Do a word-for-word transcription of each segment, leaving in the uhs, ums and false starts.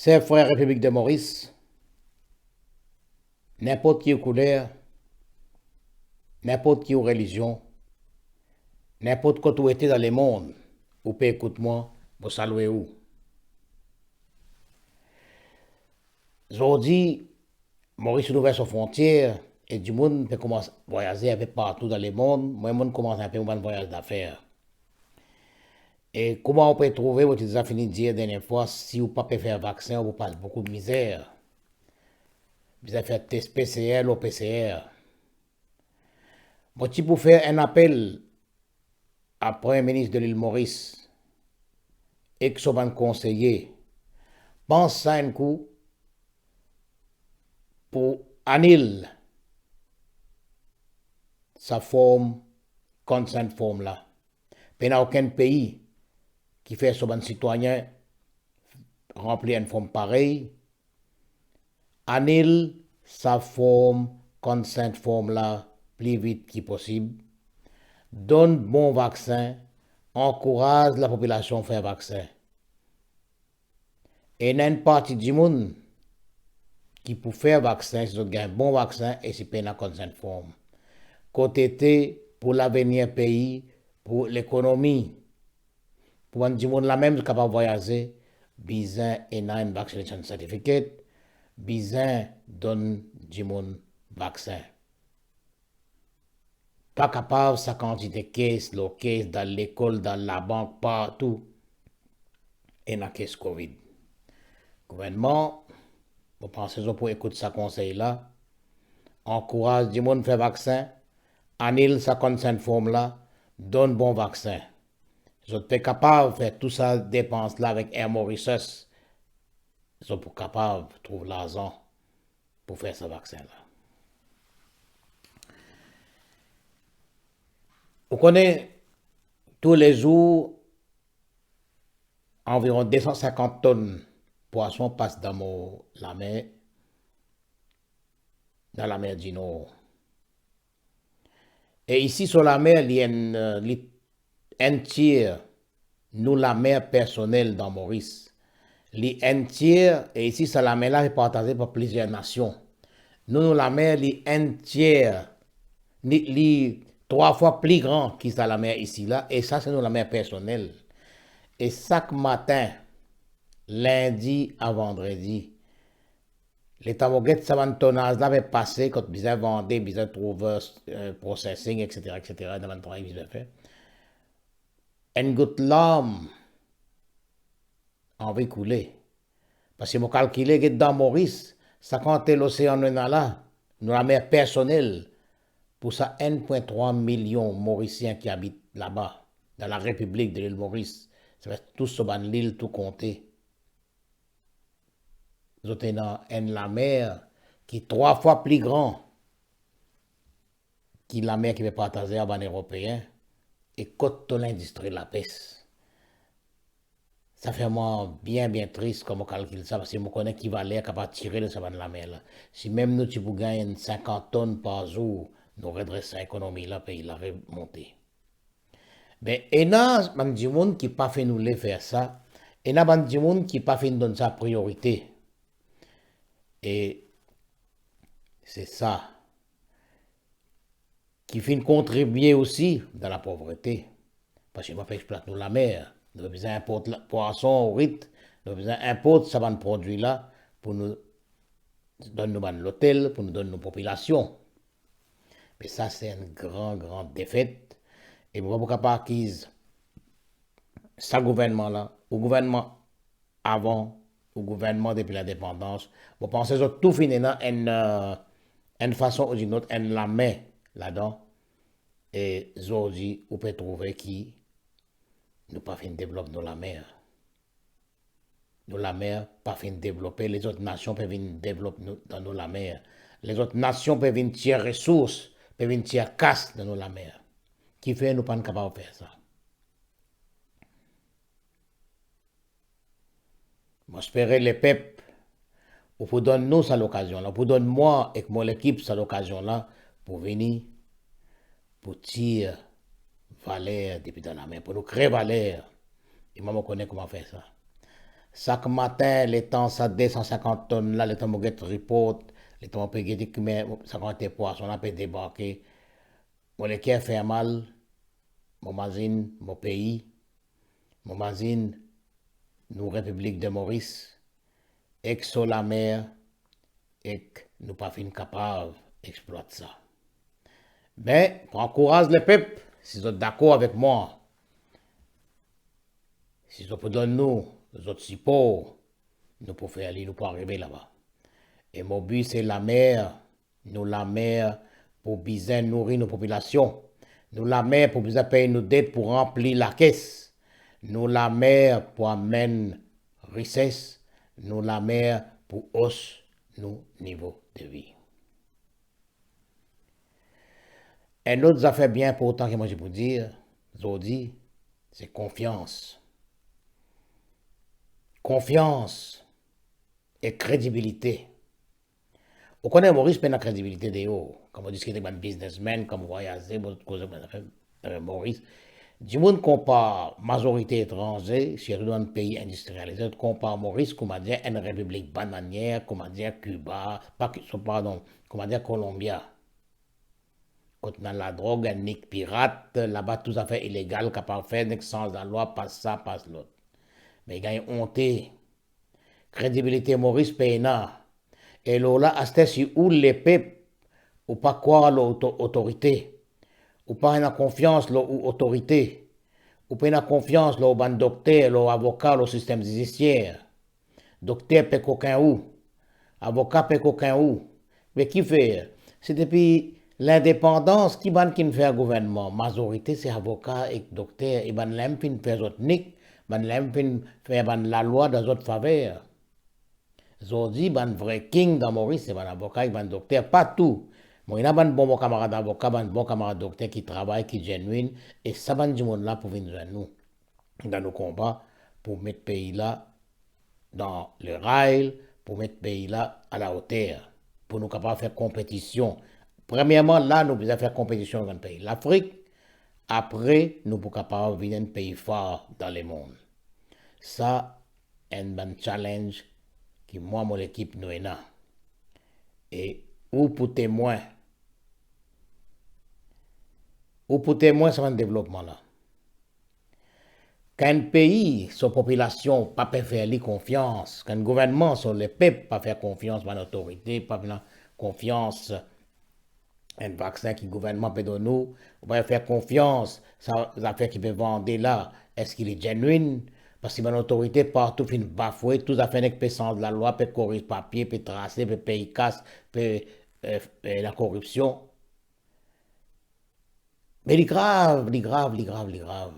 Ser, frer Repiblik de Moris, ninport ki ou kouler, ninport ki ou relizion, ninport kot ou ete dan lemond, ou pe ekout mwa, mo salwe ou. Zordi, Moris inn ouver so frontier e dimoun pe koumans vwayaze inpe partou dan lemond. Mwa, mo'nn koumans inpe mo bann vwayaz dafer. E kouma ou pe trouve, mo ti deza fini dir dernie fwa, si ou pa pe fer vaksin, ou pou pas boukou mizer. Bizin fer tes P C R lor P C R. Mo ti pou fer enn apel a Premie Minis de Lil Moris ek so bann konseye, pans sa enn kou pou anil sa form, consent form la. Pena okenn pei ki fer so bann sitwayin ranpli enn form parey. Anil sa form, consent form la, pli vit ki posib. Donn bon vaksin, ankouraz lapopilasion fer vaksin. Ena enn parti dimoun ki pou fer vaksin si zot gagn bon vaksin e si pena consent form. Kot ete pou lavenir pei, pou lekonomi, pou bann dimoun la mem kapav vwayaze, bizin ena enn vaccination certificate, bizin donn dimoun vaksin. Pa kapav sa kantite kes lor kes, dan lekol, dan labank, partou ena kes covid. Gouvernman, mo panse zot pou ekout sa konsey la, ankouraz dimoun fer vaksin, anil sa consent form la, donn bon vaksin. Zot pe kapav fer tou sa depans la avek Air Mauritius. Zot pou kapav trouv larzan pou fer sa vaksin la. Ou kone, toulezour, anviron de san sinkant tonn pwason pas dan mo lamer, dan lamer di Nor. E isi so lamer, li enn, li enn tier nou lamer personel dan Moris. Li enn tier, e isi sa lamer la pe partaze par plizier nasion. Nou, nou lamer, li enn tier, li, li trwa fwa pli gran ki sa lamer isi la, e sa se nou lamer personel. E sak matin, lindi a vandredi, letan mo get sa bann tonaz la pe pase, kot bizin vande, bizin trouv, eh, processing, et cetera, et cetera, ena bann travay bizin fer. Enn gout larm anvi koule. Parski mo kalkile, get dan Moris, sa kantite losean nou ena la, nou lamer personel, pou sa enn pwin trwa milion Morisien ki abit laba, dan la Repiblik de Lil Moris, sa ve dir tou so bann lil tou konte. Zot ena enn lamer ki trwa fwa pli gran ki lamer ki pe partaze ar bann Eropeen, e kot to lindistri lapes. Sa fer mwa bien, bien tris kan mo kalkil sa, parski mo kone ki valer kapav tire de sa bann lamer la. Si mem nou ti pou gagn enn sinkant tonn par zour, nou redres sa ekonomi la, pei la remonte. Be, ena bann dimoun ki pa finn oule fer sa, ena bann dimoun ki pa finn donn sa priorite. E se sa ki finn kontribie osi dan lapovrete, parski nou pa pe explwat nou lamer. Nou bizin inport la, pwason, rit, nou bizin inport sa bann prodwi la pou nou donn nou bann lotel, pou nou donn nou popilasion. Me sa se enn gran, gran defet. E mo pa pou kapav akiz sa gouvernman la, ou gouvernman avan, ou gouvernman depi lindepandans. Mo panse zot tou finn ena enn, eh, enn fason ou dinn lot, enn lame ladan. E zordi, ou pe trouve ki nou pa finn devlop nou lamer. Nou lamer pa finn devlope, lezot nasion pe vinn devlop nou, dan nou lamer. Lezot nasion pe vinn tir resours, pe vinn tir kas dan nou lamer. Kifer nou pa'nn kapav fer sa? Mo espere lepep, ou pou donn nou sa lokazion la, ou pou donn mwa ek mo lekip sa lokazion la pou vini, pou tir valer depi dan lamer, pou nou kre valer. E mwa, mo kone kouma fer sa. Sak matin, letan sa de san sinkant tonn la, letan mo get report, letan mo pe gete ki me sa kantite pwason la pe debarke, mo leker fer mal, mo mazinn mo pei, mo mazinn nou Repiblik de Moris, ek so lamer, ek nou pa finn kapav explwat sa. Me, pran kouraz lepep, si zot dakor avek mwa, si zot pou donn nou zot sipor, nou pou fer li, nou pou arive laba. E mo bi se lamer, nou lamer pou bizin nouri nou popilasion. Nou lamer pou bizin pey nou det pou ranpli lakes. Nou lamer pou amenn rises. Nou lamer pou os nou nivo de vi. Enn lot zafer bien inportan ki mo ti pou dir zordi, se konfians. Konfians e kredibilite. Ou kone Moris pena kredibilite deor. Kan mo diskit ek bann biznesmenn, kan mo vwayaze, mo koze bann zafer, eh, Moris, dimoun konpar mazorite etranze, sirtou dan bann pei indistrialize, zot konpar Moris koumadir enn repiblik bananier, koumadir Kiba, pa ki, so, pardon, koumadir Colombia. Kot ena ladrog, enn nik pirat, laba tou zafer ilegal kapav fer, nek sanz lalwa, pas sa, pas lot. Me gagn onte. Kredibilite Moris pena. E lor la, aster si ou lepep, ou pa krwar lor to otorite, ou pa ena konfians lor ou otorite, ou pena konfians lor bann dokter, lor avoka, lor sistem zidisier. Dokter pe kokin ou, avoka pe kokin ou. Me kifer? Se depi lindepandans, ki bann ki'nn fer gouvernman? Mazorite se avoka ek dokter, e bann la mem finn fer zot nik, bann la mem finn fer bann lalwa dan zot faver. Zordi, bann vre king dan Moris, se bann avoka ek bann dokter, pa tou. Mo ena bann bon, bon kamarad avoka, bann bon kamarad dokter ki travay, ki genuine, e sa bann dimoun la pou vinn zwenn nou dan nou konba pou met pei la dan le rail, pou met pei la alaoter, pou nou kapav fer konpetision. Premierman, la nou bizin fer konpetision avek bann pei Lafrik, apre nou pou kapav vinn enn pei far dan lemond. Sa enn bann challenge ki mwa, mo lekip nou ena. E ou pou temwin. Ou pou temwin sa bann devlopman la. Kan enn pei, so popilasion pa pe fer li konfians, kan enn gouvernman, so lepep pa fer konfians bann otorite, pa ena konfians enn vaksin ki gouvernman pe donn ou, ou pa fer konfians sa zafer ki pe vande la, eski li genuine? Parski bann otorite partou finn bafwe, tou zafer nek pe sanz lalwa, pe koriz papie, pe trase, pe pey kas, pe, eh, eh, lakoripsion. Me li grav, li grav, li grav, li grav.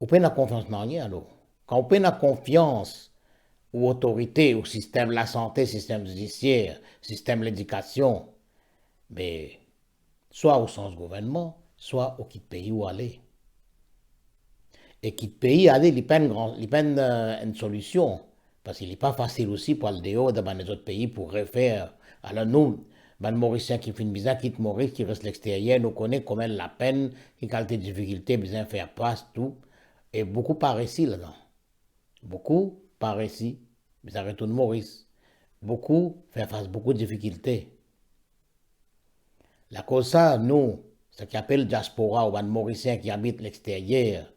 Ou pena konfians nanye, alor. Kan ou pena konfians ou otorite, ou sistem lasante, sistem zidisier, sistem ledikasion, be, swa ou sanz gouvernman, swa ou kit pei ou ale. E kit pei ale, li pa enn gran, li pa enn, eh, enn solision. Parski li pa fasil osi pou al deor dan bann lezot pei pou refer. Alor nou, bann Morisien ki finn bizin kit Moris, ki res lexteryer, nou kone komie lapenn, ki kalite difikilte bizin fer fas tou, e boukou pa resi ladan. Boukou pa resi, bizin retourn Moris. Boukou fer fas boukou difikilte. Lakoz sa, nou, seki apel diaspora ou bann Morisien ki abit lexteryer,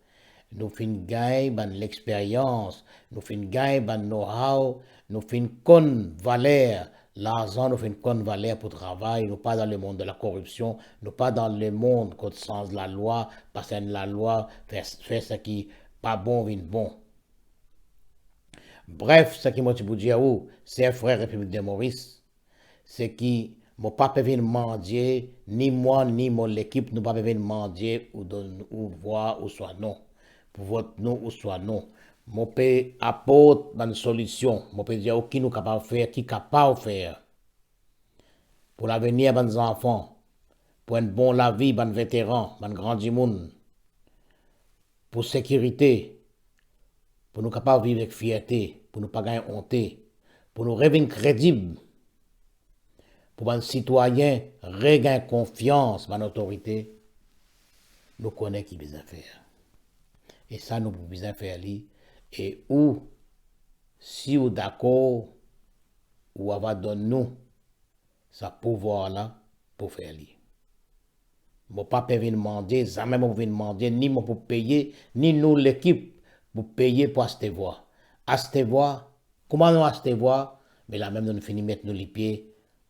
nou finn gagn bann lexperyans, nou finn gagn bann know-how, nou finn konn valer larzan, nou finn konn valer pou travay, nou pa dan lemond de lakoripsion, nou pa dan lemond kot sanz lalwa, pas enn lalwa, fer, fer seki pa bon vinn bon. Bref, seki mo ti pou dir ou, ser frer Repiblik de Moris, seki mo pa pe vinn mandie, ni mwa, ni mo lekip, nou pa pe vinn mandie ou donn ou vwa ouswa non, pou vot nou ouswa non. Mo pe aport bann solision, mo pe dir ou ki nou kapav fer, ki kapav fer pou lavenir bann zanfan, pou enn bon lavi bann veteran, bann gran dimoun, pou sekirite, pou nou kapav viv ek fierte, pou nou pa gagn onte, pou nou revinn kredib, pou bann sitwayin regagn konfians bann otorite, nou kone ki bizin fer. E sa nou pou bizin fer li, E ou, si ou dakor, ou ava donn nou sa pouvwar la pou fer li. Mo pa pe vinn mandie, zame mo pou vinn mandie, ni mo pou peye, ni nou lekip pou peye pou aste vwa. Aste vwa, kouma nou aste vwa, me lamem nou fini met nou lipie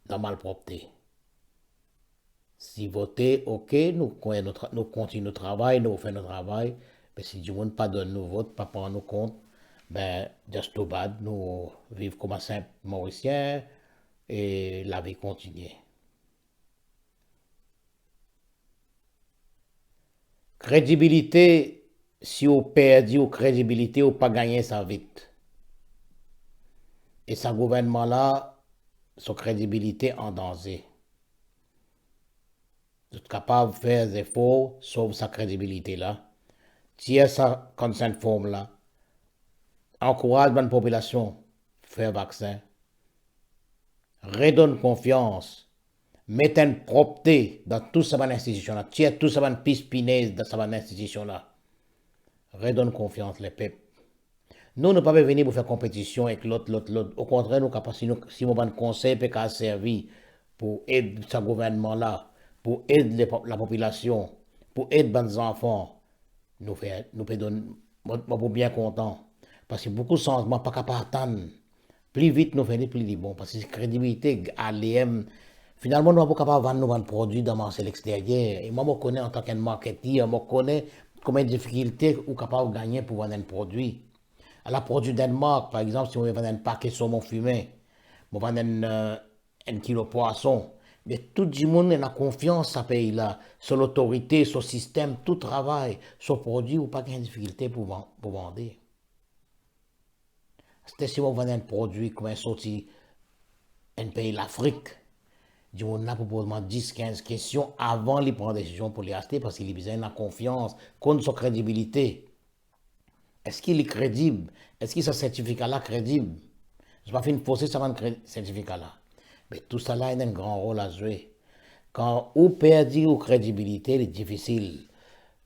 dan malpropte. Si vote, ok, nou, nou, nou kontign nou travay, nou fer nou travay, me si dimoun pa donn nou vot, pa pran nou kont, be, just too bad, nou viv kouma sinp Morisien, e lavi kontigne. Kredibilite, si ou perdi ou kredibilite, ou pa gagne sa vit. E sa gouvernman la, so kredibilite an danze. Zot kapav fer zefor sov sa kredibilite la, tir sa consent form la, ankouraz bann popilasion fer vaksin, redonn konfians, met enn propte dan tou sa bann institision la, tir tou sa bann pis pinez dan sa bann institision la. Redonn konfians lepep. Nou, nou pa pe vini pou fer konpetision ek lot, lot, lot. Okontrer, nou kapav, si nou, si mo bann konsey pe kapav servi pou ed sa gouvernman la, pou ed lepo-, lapopilasion, pou ed bann zanfan, nou fer, nou pe donn, mo, mo pou bien kontan. Parski boukou sanzman pa kapav atann. Pli vit nou fer li, pli li bon, parski kredibilite ale, em, finalman, nou pa pou kapav vann nou bann prodwi dan marse lexteryer. E mwa, mo kone antan ki enn marketer, mo kone konbien difikilte ou kapav gagne pou vann enn prodwi. Ala prodwi Denmark, par exanp, si mo vann enn pake somon fime, mo vann enn, eh, enn kilo pwason, me tou dimoun ena konfians sa pei la, so lotorite, so sistem, tou travay, so prodwi, ou pa gagn difikilte pou van-, pou vande. Aster si mo vann enn prodwi kouma sorti enn pei Lafrik, dimoun la pou poz mwa dis, kinz kestion avan li pran desizion pou li aste, parski li bizin ena konfians, konn so kredibilite. Eski li kredib? Eski sa sertifika la kredib? Zot pa finn forse sa bann kre-, sertifika la. Me tousala ena enn gran rol a zwe. Kan ou perdi ou kredibilite, li difisil.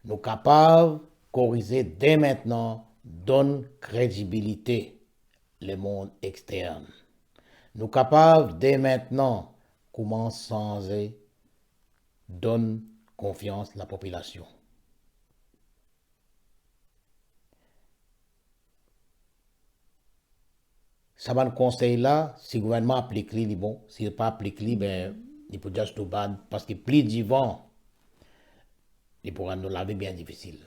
Nou kapav korize de mintnan, donn kredibilite lemond extern. Nou kapav de mintnan koumans sanze, donn konfians lapopilasion. Sa bann konsey la, si gouvernman aplik li, li bon. Si li pa aplik li, be, li pou just too bad, parski pli divan, li pou rann nou lavi bien difisil.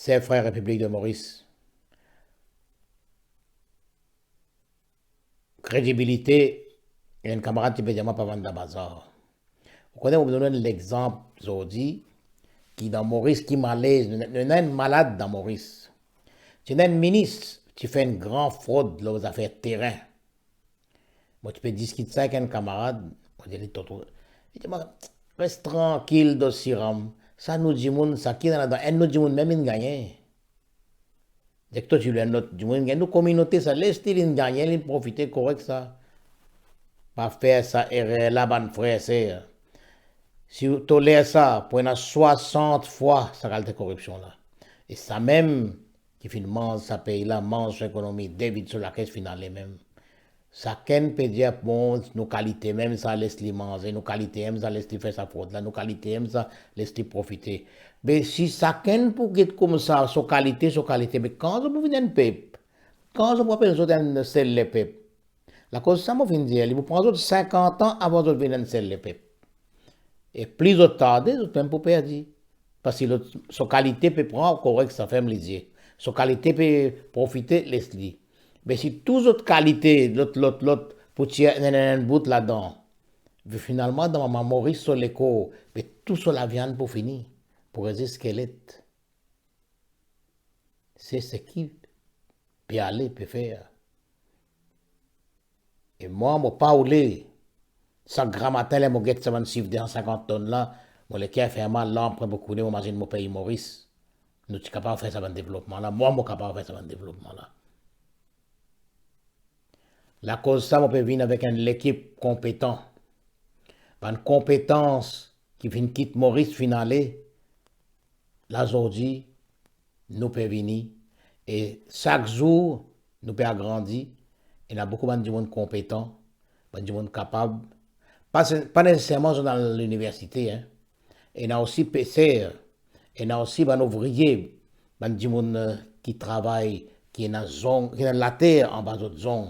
Ser, frer Repiblik de Moris, kredibilite, enn kamarad ti pe dir mwa pa vann dan bazar. Ou kone, mo donn enn lexanp zordi, ki dan Moris, ki malez, nou, nou ena enn malad dan Moris. Ti ena enn minis, ti fer enn gran frod lor zafer terin. Mo ti pe diskit sa ek enn kamarad, mo dir li, tonton, li dir mwa, res trankil, Dosiram, sa nou dimoun, sa ki ena ladan, enn nou dimoun mem inn gagne. Dir to ti ler enn lot dimoun inn gagne, nou kominote sa, les li, linn gagne, linn profite, korek sa. Pa fer sa erer la, bann frer, ser. Si to ler sa, pou ena swasant fwa sa kalite koripsion la. E samem ki finn manz sa pei la, manz so ekonomi, devid so lakes, finn ale mem. Sakenn pe dir, bon, nou kalite mem sa, les li manze, nou kalite mem sa, les li fer sa frod la, nou kalite mem sa, les li profite. Be si sakenn pou get koumsa, so kalite, so kalite, be kan zot pou vinn enn pep? Kan zot pou apel zot enn sel lepep? Lakoz sa mo finn dir, li pou pran zot sinkant an avan zot vinn enn sel lepep. E pli zot tarde, zot mem pou perdi. Parski lot, so kalite pe pran, korek, sa ferm lizie. So kalite pe profite, les li. Me si tou zot kalite, lot, lot, lot, pou tir enn, enn, enn bout ladan, be finalman, dan mama Moris so lekor, be tou so laviann pou fini, pou res skelet. Se seki pe ale, pe fer. E mwa, mo pa oule, sak gramatin, ler mo get sa bann sif de san sinkant tonn la, mo leker fer mal, larm pran pou koule, mo mazinn mo pei Moris. Nou ti kapav fer sa bann devlopman la, mwa, mo kapav fer sa bann devlopman la. Lakoz sa, mo pe vinn avek enn lekip konpetan. Bann konpetans ki finn kit Moris, finn ale, la zordi, nou pe vini, e sak zour, nou pe agrandi, ena boukou bann dimoun konpetan, bann dimoun kapab, pa se-, pa neseserman zot dan liniversite, en. Ena osi peser, ena osi bann ouvrie, bann dimoun, eh, ki travay, ki ena zong, ki ena later anba zot zong.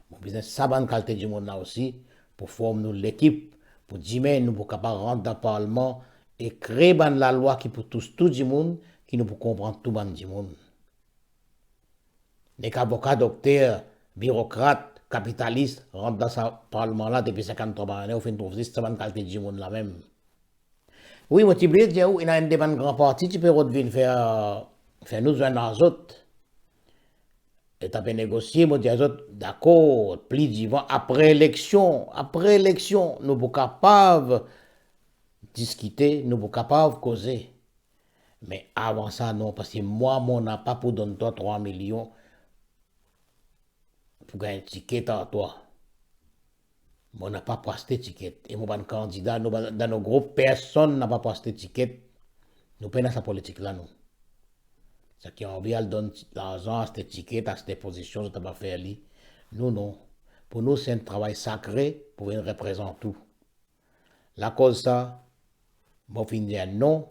Mo bizin sa bann kalite dimoun la osi pou form nou lekip, pou dime nou pou kapav rant dan parlman e kre bann lalwa ki pou tous tou dimoun, ki nou pou konpran tou bann dimoun. Nek avoka, dokter, birokrat, kapitalis rant dan sa parlman la depi sinkanntrwa bann ane, ou finn trouv zis sa bann kalite dimoun la mem. Wi, mo ti bliye dir ou, ena enn de bann gran parti ti pe rod vinn fer, fer nou zwenn ar zot. E ta pe negosie, mo dir ar zot, dakor, pli divan, apre eleksion, apre eleksion, nou pou kapav diskite, nou pou kapav koze. Me avan sa, non, parski mwa, mo napa pou donn twa trwa milion pou gagn tiket ar twa. Mo napa pou aste tiket. E mo bann kandida, nou bann, dan nou group, personn napa pou aste tiket. Nou pena sa politik la, nou. Seki anvi al donn ti-, larzan, aste tiket, aste pozision, zot ava fer li. Nou, non. Pou nou, se enn travay sakre pou vinn reprezant ou. Lakoz sa, mo finn dir non,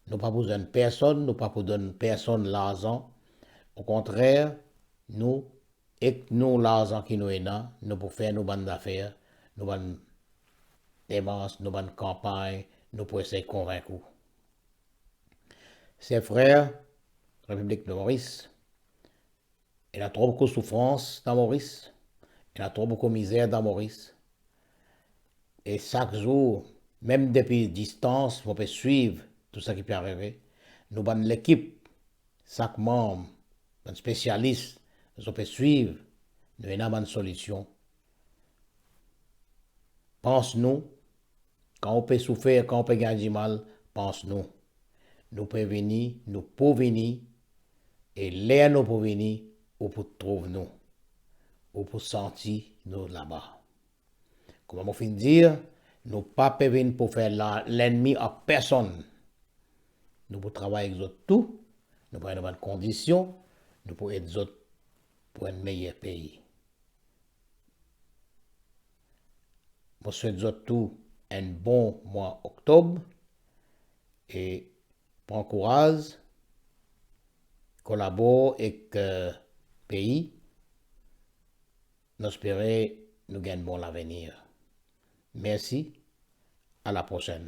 nou pa pou zwenn personn, nou pa pou donn personn larzan. Okontrer, nou, ek nou larzan ki nou ena, nou pou fer nou bann zafer, nou bann demars, nou bann kanpagn, nou pou esey konvink ou. Ser, frer, Repiblik Moris, ena tro boukou soufrans dan Moris, ena tro boukou mizer dan Moris. E sak zour, mem depi distans, mo pe swiv tou seki pe arive. Nou bann lekip, sak manm, bann spesialis, zot pe swiv, nou ena bann solision. Pans nou, kan ou pe soufer, kan ou pe gagn dimal, pans nou. Nou pe vini, nou pou vini, e ler nou pou vini, ou pou trouv nou. Ou pou santi nou laba. Kouma mo finn dir, nou pa pe vinn pou fer la-, lennmi ar personn. Nou pou travay ek zot tou, nou pou ena bann kondision, nou pou ed zot pou enn meyer pei. Mo swet zot tou enn bon mwa oktob e pran kouraz, kolabor ek, eh, pei. Nou espere nou gagn bon lavenir. Mersi, a la prosenn.